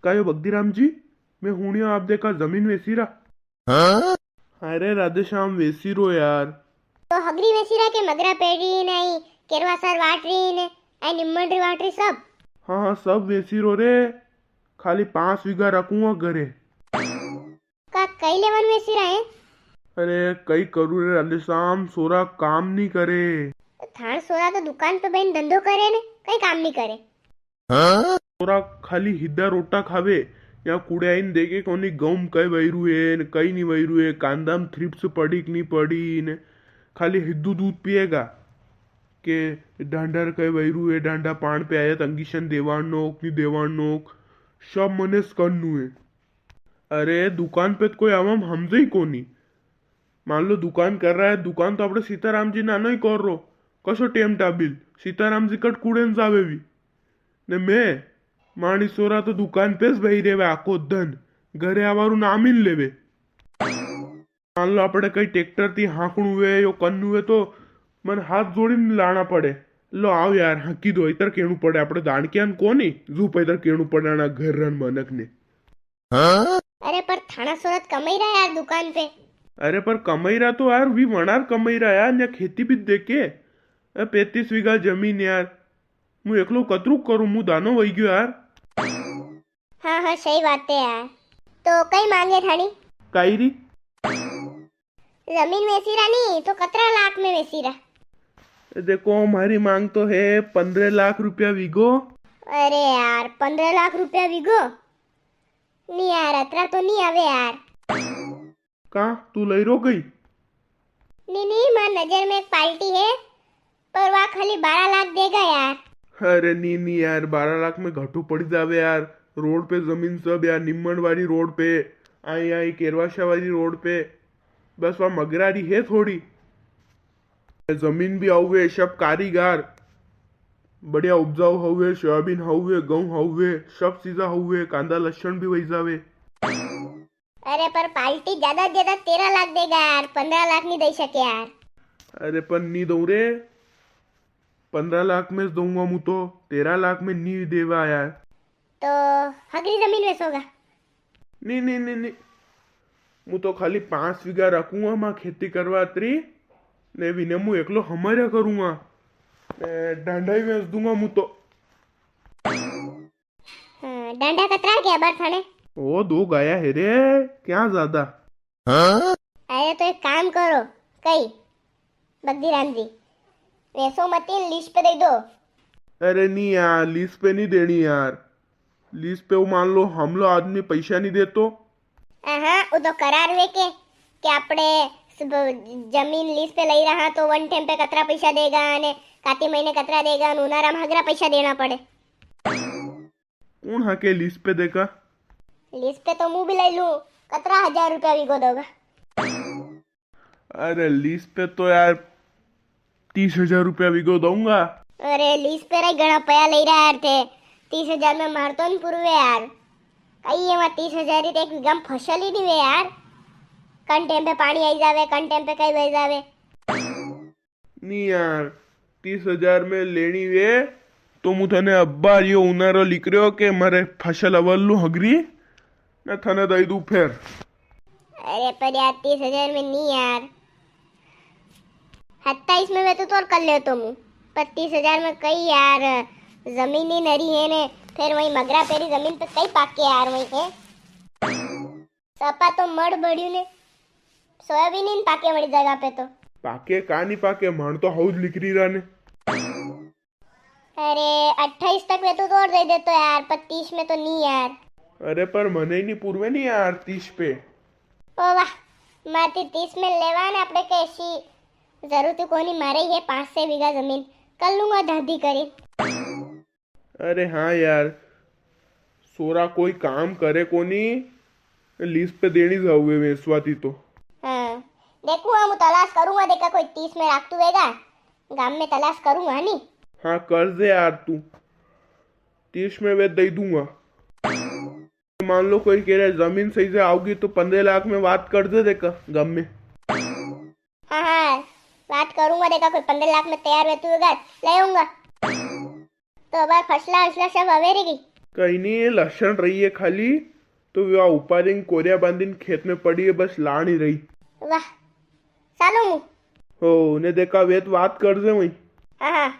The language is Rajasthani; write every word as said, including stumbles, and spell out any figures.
कायो बगदीराम जी, मैं हुणियो आप देखा जमीन वेसी रा। हाँ? अरे राधेश्याम, वेसी रो यार। तो हगरी वेसी रा के मगरा पेड़ी ने आई केरवा सर वाटरी ने आई निम्मन री वाटरी सब? हाँ हाँ, सब वेसी रो रे, खाली पांच वीघा रखूंगा घरे। का कई लेवन वेसी रा है? अरे कई करू रे राधेश्याम, सोरा काम नी करे। थान सोरा तो दुकान पे बईन धंधो करे ने, कई काम नी करे। हाँ? सोरा खाली हिदा रोटा खावे, या कुड़े आईन देखे कोनी गहूं कई वैरू है ने कई नी वैरू है, कांदा में थ्रिप्स पड़ी कि नी पड़ी ने, खाली हिदू दूध पिएगा। के ढांढा रे कई वैरू है, ढांढा पाण पे आया तो इंजेक्शन देवाणो कि नी देवाणो, सब मने स करनू है। अरे दुकान पे तो कोई आवाम हमजे ही कोनी। मान लो दुकान कर रहा है, दुकान तो आपणे सीताराम जी नानो ही कर रो, कसो टेम टाबिल, सीताराम जी कट कूड़े न जावे भी। ने मैं, माणी सोरा तो दुकान पे स बही रेवे आखो दन, घरे आवारू नाम ही न लेवे। मान लो आपणे कई ट्रैक्टर थी हांकणू वे, यो कन्नू वे तो मन हाथ जोड़ी ने लाना पड़े। लो आओ यार, हांकी दो, इतर केणू पड़े, आपणे दाणकिया न कोनी, जू पे इतर केणू पड़े ना घर रन मनक ने। अरे पर थाना सोरा तो कमाई रहा यार दुकान पे। अरे पर कमाई रहा तो यार, वी वणार कमाई रहा यार, ने खेती भी देखे। ए, पैंतीस वीघा जमीन यार, मु एकलो कतरू करूं, मु दानो वही गयो यार। हाँ, हाँ, सही बात है यार। तो कई मांगे थानी? काई री? जमीन वेसी रा नी, तो कतरा लाख में वेसी रा? देखो, हमारी मांग तो है पन्द्रह लाख रुपया वीगो। अरे यार, पन्द्रह लाख रुपया वीगो? नी यार, अतरा तो नी आवे यार। का, तू लई रो कई? नी, नी, मार नजर में एक पार्टी है, पर वा खाली बारह लाख देगा यार। अरे नी, नी यार, बारह लाख में घटू पड़ी जावे यार। रोड पे जमीन सब यार, निम्मन वाली रोड पे, आई, आई केरवाशा वाली रोड पे, बस वा मगरा री है थोड़ी। जमीन भी हाउ वे, सब कारीगर, बढ़िया उपजाऊ हाउ वे, सोयाबीन हाउ वे, गहूं हाउ वे, सब चीजा हाउ वे, कांदा लसण भी वही जावे। अरे पर पार्टी ज्यादा से ज्यादा तेरह लाख देगा यार, पन्द्रह लाख नी दई सके यार। अरे पण नी दऊं रे, पन्द्रह लाख में ज दूंगा मु तो, तेरह लाख में नी देवा यार। तो हगरी जमीन वेसोगा? नी, नी, नी, नी, मु तो खाली पांच वीघा रखूंगा, मां खेती करवा अतरी, ने विने मु एकलो हमारा करूंगा, ने डांडा ही वेच दूंगा मु तो। हाँ, डांडा कतरा के अबार थाने? ओ, दो गाया है रे, क्या ज्यादा? अरे तो एक काम करो, कई बगदीराम जी, वेसो मती, लीज पे दे दो। अरे नी यार, लीज पे नी देणी यार। लीज पे वो मान लो हमलो आदमी पैसा नी देतो। हाँ, वो तो करार वे के, के आपणे सब जमीन लीज पे लई रहा तो वन टाइम पे कतरा पैसा देगा ने काती महीने कतरा देगा ने उनारा में हगरा पैसा देना पड़े। कौन हाके लीज पे देखा? लीज पे तो मु भी लई लूं, कतरा हजार रुपया वीगो दोगा? अरे लीज पे तो यार तीस हजार रुपया वीगो दूंगा। अरे लीज पे रे घणा पया लई रहा यार थे, तीस हजार में मार तो नी पुरवे यार। कई है वहाँ तीस हजार ही तो एक वीघा में फसल ही नी वे यार। कन टाइम पे पानी आई जावे, कन टाइम पे कई बह जावे। नी यार, तीस हजार में लेणी वे तो मु थने अब्बार यो उनारो लिकर्यो के मारे फसल अवल लू हगरी, ने थने दई दू फेर। अरे पर यार, तीस हजार में नी यार, सत्ताईस में वे तो तोर कर लेतो मु, पर तीस हजार में कई यार, जमीन ही नरी है ने, फिर वही मगरा पेरी जमीन पे कई पाके यार, वही है। सपा तो मड़ बढ़ियो ने, सोयाबीन ही नी पाके वाली जगह पे तो। पाके का नी पाके, म्हण तो हौज लिकरी रा ने। अरे, अट्ठाईस तक में तो तोड़ दे देतो यार, पर तीस में तो नी यार। अरे, पर मने ही नी पूरवे नी यार, तीस पे। ओ वाह, मारे तीस में लेवा ने, आपणे कैसी जरूरत कोनी, मारे ही है पाँच छह बीघा जमीन, कर लूंगा धाधी करी। अरे हाँ यार, सोरा कोई काम करे कोनी, लीज पे देणी जावे वेसवाती तो। हाँ, देखूँ, हम तलाश करूँगा, देखा कोई तीस में राखतू वेगा, गाम में तलाश करूँगा, नी? हाँ, कर दे यार तू, तीस में वे दई दूंगा। मान लो कोई कह रहा है, "जमीन सही से आओगी तो पन्द्रह लाख में बात कर दे," देखा, गाम में। हाँ, हाँ, बात करूंगा, देखा कोई पन्द्रह लाख में तैयार वेतू वेगा, ले आऊंगा। तो अबार फसला असला सब हवेरी गई? कई नी, ये लसण रही है खाली, तो वा उपाड़ी ने कोरिया बांधी ने खेत में पड़ी है, बस लाणी रही। वाह, चालूं मूं। हो, ने देखा वे तो बात कर दे वही। हाँ, हाँ।